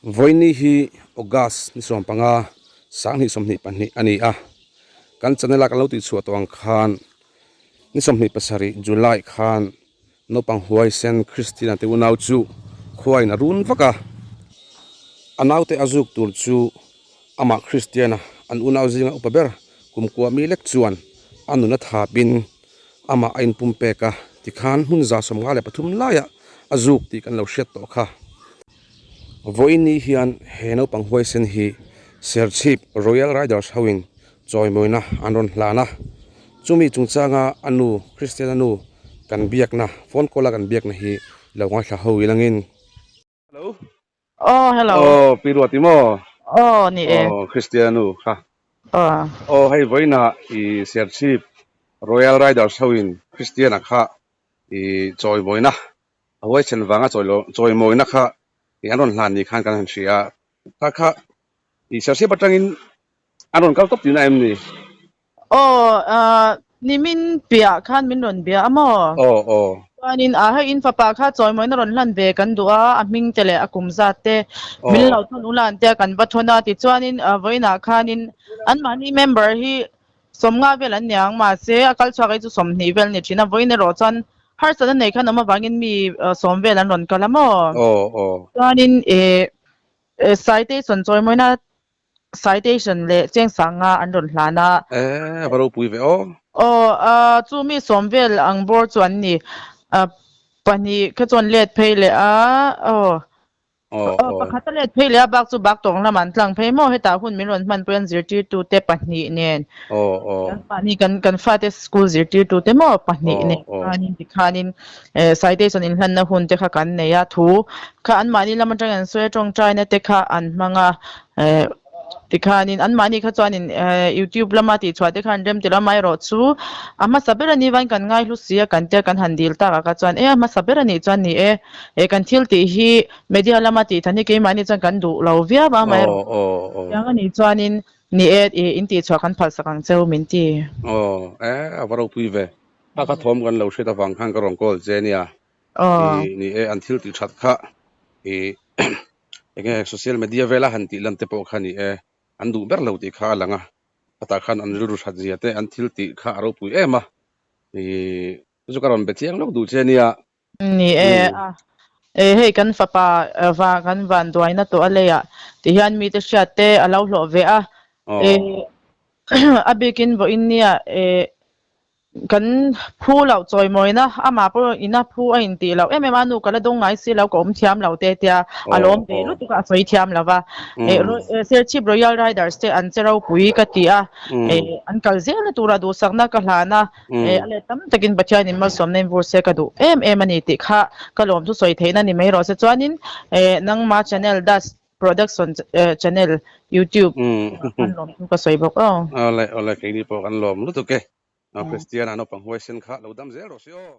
Vawiini hi August ni 15, 2022 a ni a, kan channel a kan lo tihchhuah tawh ang khan ni 27 July khan naupang huaisen Christina te unau chu khuain a run vak a, a naute a zuk tur chu amah Christiana an unau zinga upa ber kumkua mi lek chuan a nun a thapin amah a inpumpek a, tikhan hmun 153 laiah a zuk tih kan lo hriat tawh kha. Vawiini hian he naupang huaisen hi Serchhip Royal Riders hoin chawimawina an rawn hlan a, chumi chungchanga a nu Christiana nu kan biakna, phone call a kan biakna hi lo ngaithla ho ilangin. Hello. Oh, hello. Oh, Pi Ruati maw? Oh, ni e. Oh, Christiana nu kha. Oh. Oh, hei vawiinah i Serchhip Royal Riders hoin Christiana kha i chawimawina A huaisen vanga chawimawina kha ih an rawn hlan ni khan kan han hria a, kha kha ih Serchhip atangin an rawn kal tawp tihna em ni? Aw, nimin piah khan min rawn bia a maw? Aw, aw. Chuanin a hei in fapa kha chawimawina rawn hlan ve kan duh a, a hming te leh a kum zat te min lo thawn ula an tia kan va thawn a, tichuanin vawiinah khanin anmahni member hi 50 vel an niang mahse a kal chhuak hi chu 20 vel a ni thin a, vawiin erawh chuan Harsatna nei khan awm avangin mi 10 vel an rawn kal a maw? Aw, aw. Chuanin eh citation chawimawina citation leh chengsanga an rawn hlan a. Eh, a va ropui ve aw. Aw, chu mi 10 vel ang bawr chu an ni. Pahnih kha chuan let phei leh a, aw. Pakhat a let phei leh a bak chu bak tawng lamah an tlang phei maw? Hetah hun min rawn hmanpui an zirtirtute pahnih nen kan mahni kan kan fate school zirtirtute maw pahnih nen khanin tikhanin citation inhlanna hun te kha kan nei a, thu kha anmahni lam atangin an sawi a tawngtaina te kha an hmang a. Tikhanin anmahni kha chuanin YouTube lama tihchhuah te khan rem ti lo amaherawh chu a hmasa ber a ni vain kan ngaihlu si a kan tia kan han dil takah kha chuan e a hmasa ber a nih chuan ni e he kan thil tih hi media lama tih than hi keimahni chuan kan duh lo viau a amaherawh chiang a nih chuanin ni e in tihchhuah kan phalsak ang cheu min ti. Aw e a va ropui ve. Kha kha thawm kan lo hriat avang khan ka rawn call che nia. Ni e an thil tih that kha i Enge social media vela han tih lan te pawh kha ni e, an duh ber lo tih kha a lang a, khatah khan an rilru that zia te an thil tih kha a ropui em a, ih chu chu ka rawn be chiang lawk duh che nia. Ni e a, e hei kan fapa va kan van duaina tawh a leiah ti hian mite hriat te a lo hlawh ve a, e a bikin vawiin nia e Kan phu loh chawimawina, amah pawh ina phu a intih loh em em a, nu ka la dawng ngai si lo, ka awm thiam lo te tia a lawm ve lutuk a, a sawi thiam lo va. Serchhip Royal Riders te an che ropui ka ti a, an kal zelna tura duhsakna ka hlan a, a let tam takin Pathianin malsawmna in vur se ka duh em em a ni tih kha ka lawm chu sawi theihna ni mai rawh se. Chuanin nangma channel Das Production channel YouTube kan lawm chu ka sawi bawk aw. Awle awle keini pawh kan lawm lutuk e. Christiana naupang huaisen kha lo dam zel rawh se aw.